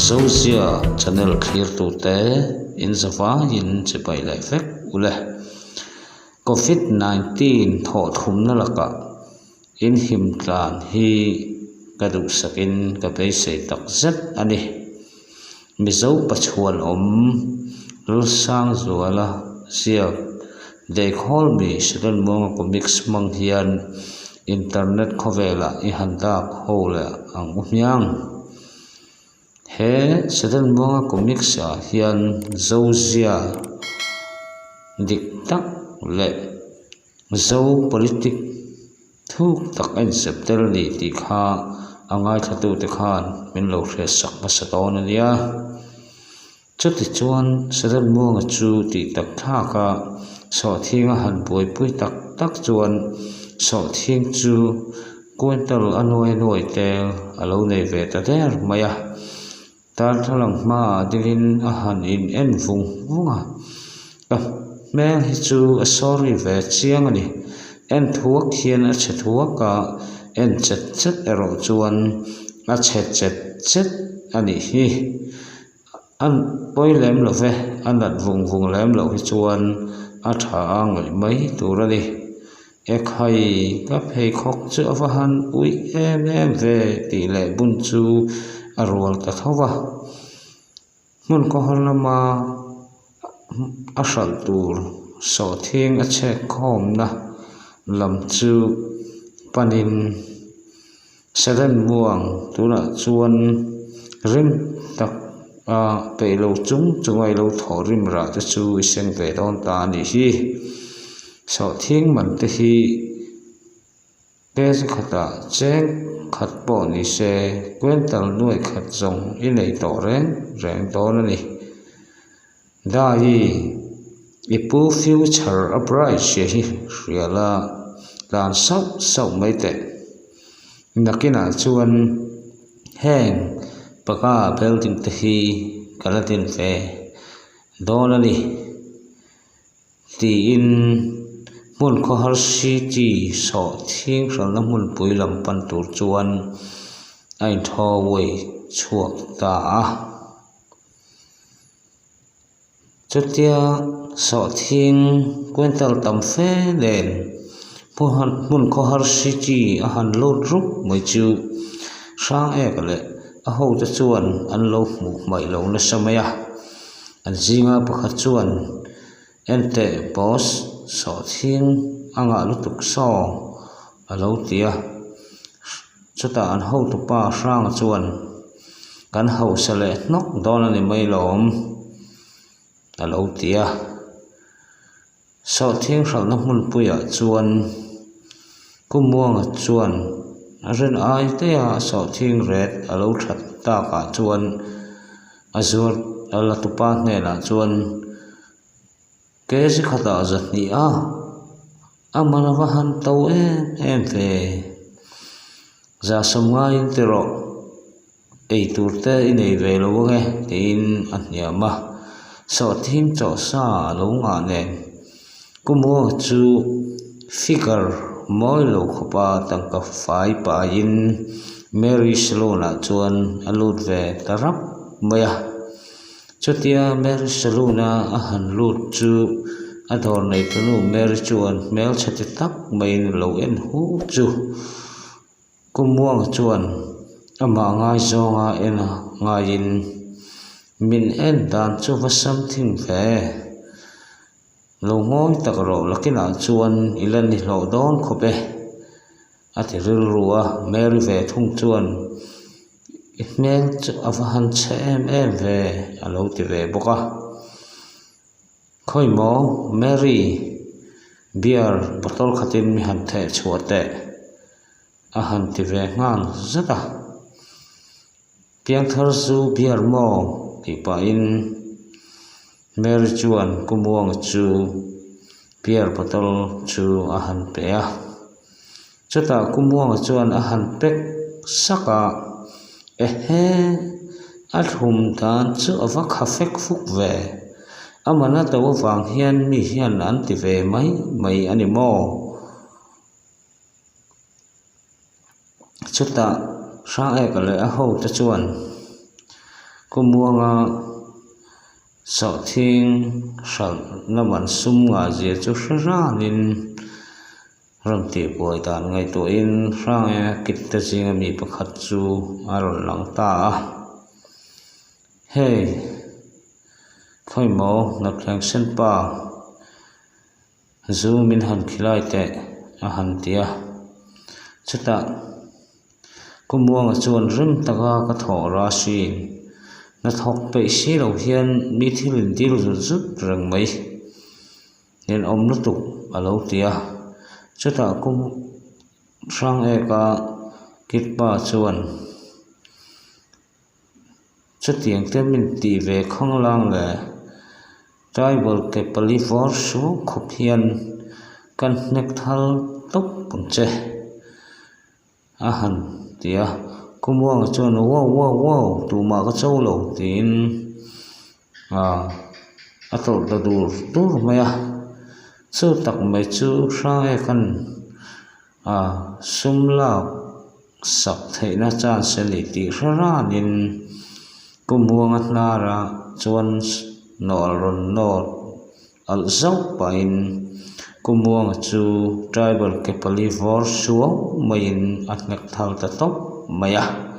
Zozia channel thlirtute in zavaiin chibai leh vek ule. Covid 19 thawh thumna lakah in him tlan hi ka duhsakin ka beisei tak zet a ni. Mizo pachuan awm Lalsangzuala ziak Deikhawl mi Seven Muanga Comics hmang hian internet khawvelah i han dak ho leh ang u hmiang. He Seven Muanga Comics ah hian Zozia dik tak leh Zo politic thuk tak a inzep tel a ni tih kha a ngaithlatute khan min lo hriatsak hmasa dawn a nia. Chutichuan Sadanmuanga chu tih tak thlak a, sawhthing a han buaipui tak tak chuan sawhthing chu quintal a nuai nuai tel a lo nei ve ta der mai a. Darthlalang hmaah dingin a han in en vung vung a, ka hmel hi chu a sorry ve chiang a ni. En thuak hian a chhe thuak a, en chet chet erawh chuan a chhe chet chet a nih hi. A pawi lem lo ve, a nat vung vung lem loh hi chuan a tha a ngaih mai tur a ni. Ekhai, ka pheikhawk chu a va han uih em em ve tih leh bun chu a rual ta tho va. Hmun khawhar lama a hralh tur sawhthing a chhek khawmna lam chu panin Seven muang tunah chuan rim tak a peih lo chung chung a ilo thaw rim rah te chu i seng ve dawn ta a nih hi. Sawhthing man te hi kg khatah cheng khat pawh ni se quintal nuai khat zawng i nei tawh reng reng dawn a ni. Dai i pu future a bright sia hi hria la tlan sauh sauh mai teh. Nakinah chuan heng paka building te hi ka la din ve dawn a ni tiin hmun khawhar city sawh thing hralhna hmunpui lam pan tur chuan a inthawi chhuak ta a. Chutia sawhthing quintal tam fe nen hmun khawhar city a han lut rup mai chu hrang ek leh a hote chuan an lo hmuh hmaih lo nasa mai a, an zinga pakhat chuan enteh boss sawhthing a ngah lutuk saw a lo ti a. Chutah an hotupa hrang chuan kan hausa leh hnawk dawn a ni mai lawm a lo ti a. Sawhthing hralhna hmunpuiah chuan Kumuanga chuan a rin ai daih a sawhthing ret a lo that takah chuan a zuar a la tupa hnenah chuan kg khatah zahnih a. A man a va han to em em ve. Za sawm ngaiin ti rawh, ei tur te i nei ve lo ange tiin a hniam a. Sawhthing chawh sa a lo ngah nen Kumuang chu figure mawi lo khawpa tangka fai pahin Mary Saloon ah chuan a lut ve ta rap mai a. Chutia Mary Saloon a a han lut chu a dawr neitunu Mary chuan hmelchhe ti tak maiin a lo en hu chu. Kumuang chuan amah ngaizawnga en a ngaiin min en dan chu va something ve. Lo ngawi tak rawh lakinah chuan i la ni hlawh dawn khawp e a ti rilru a, Mary ve thung chuan I hmel chu a va han chhe em em ve a lo ti ve bawk a. Khawi maw Mary beer bottle khatin mi han theh chhuah teh a han ti ve nghal zet a. Piangthar chu beer maw tih pahin Mary chuan Kumuanga chu beer bottle chu a han pe a. Chutah Kumuanga chuan a han pack sak a, Ehe, a thlum dan chu a va kha fek fuk ve. A man a to avang hian mi hian an ti ve mai mai a ni maw? Chutah Hrangeka leh a hote chuan. Kawmuanga sawhthing hralhna man sum ngah zia chu hre ranin rawn tihbuai dan ngaihtuahin Hrangaia kit te zinga mi pakhat chu a rawn lang ta a. Hei, khawimaw Hnapthleng Senpa Zu min han khilai teh a han ti a. Chutah Kumuanga chuan rem taka ka thawh Rasiin hnathawk peih si lo hian mi thil in dil zut zut reng mai. Ninawm lutuk a lo ti a. Chutah Kum Hrangeka Kitpa chuan Chutiang te min tih ve khawnglang leh tribal ke pali vawr suau khawp hian kan hnek thal tawp ang che a han ti a. Kumuanga chuan wow wow wow tumah ka cho lo tiin ah a tawlh ta dur dur mai a. Chu tak mai chu Hrangeka'n ah sum lak Sak theihna chance a ni tih hre ranin Pu Muanga hnara chuan nawlh rawn nawt alh zauh pahin Pu Muanga chu tribal ke pali vawr suau maiin a hnek thal ta tawp mai a.